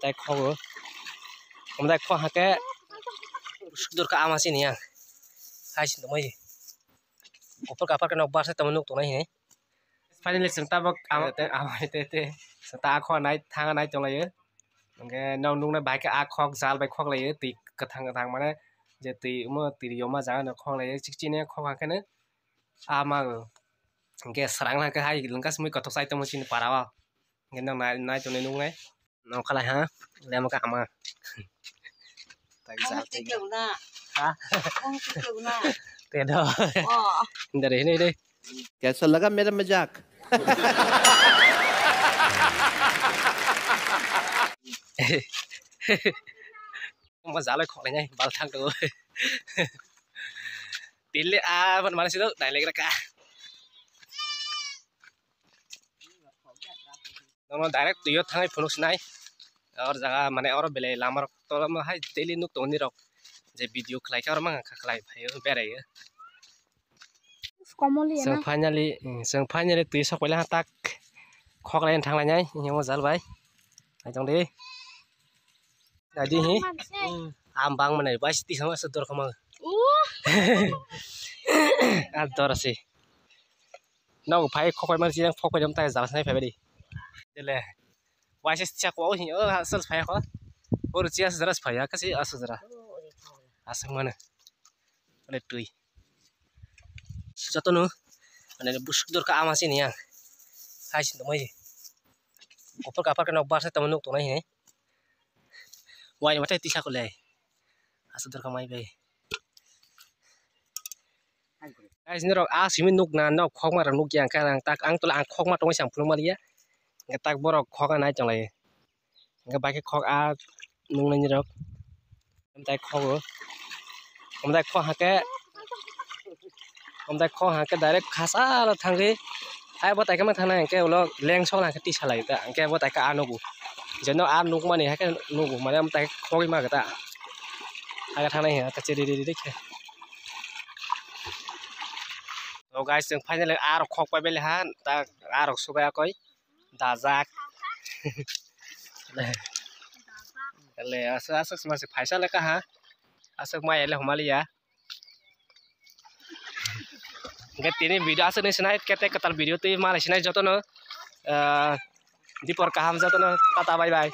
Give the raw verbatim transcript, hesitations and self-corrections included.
Tei khogo. Omo tei kho hake sudor ka ama sini yang. Hai sini moi. Kopor kapar keno bar sai tamo nuk tongnai he. Finally chwng tabok ama tei ama tei tei. Chwng ta kho nai thang nai tonglaio. Hingke nok nuknai bai khe a khok jal bai khok laio, twi kwthang kwthang mane je twi omo twi yoma jaga no khok laio, chikchine khok hangkhe no ama hingke srang hangkhe hai lwngkha simi kothok chai tongmo chini para o. Hingke nok nai nai tongni nuknai. Nok khalai ha lema ka ama. Tei jal tei. Ha? Te do. Dari hini deh. Kaisa laga mera majak? Omo jalai khoknai nai bal thang tongo. Tili a ban mani silo dai legra ka. Nono direct tuyo thangai phunuk sinai. Or jaga mane oro belai lama rok toloma hai daily nuk tongo nirok. Je video khlai khe oro mang kha khlai phaio beraio. Komoli chwng na. Finally, mm, chwng finally twi sok paila tak khok lai thang lai nai, yang jal bai. Ai tong di. Ai di hi. Am bang mane bai sti sama se dor khama. A dor si. Nang phai khok pai mar si yang khok pai dam tai jal sai phai di. Dele. Bai se sia ko hi o sal phai ko. Or sia se dras phai ya kasi asu dra. Asang mana. Ole twi. Jotono, mane, busuk dorkha ama sini yang. Hai sini moi. Kopor kapar keno bar sai tamo nuk tongnai he. Wai mate tisa kole. Asa dorkha mai bai. Guys, norok a simi nuk na, nok khokma rok nuk yang kha, ang tak, ang tula ang khokma tongwi sang phunuk maliya. Hingke tak borok khok nai tonglai. Hingke bai khe khok a nuknai nirok. Amtai khogo. Amtai khok hake, amtai khok hake direct khasa thangwi. Hai bo tai khe ma thangnai hingke ulo leng sok hake tisa lai ta. Hingke bo tai khe a nugo. Jeno a nukmani hake nugo. Mane amtai khogwi ma ta. Hake thangnai hingke chiri ri ri khe. To guys, chwng finally a rok khok pai bele ha. Ta a rok subai akoi. Dajak. Le, aswk, aswk se mase phaisa le kaha. Aswk mai le humaliya. Hingke tini video aswk ni sinai, kete kwtal video twi malai sinai jotono. Ah, dipor kaham jotono. Tata, bye bye.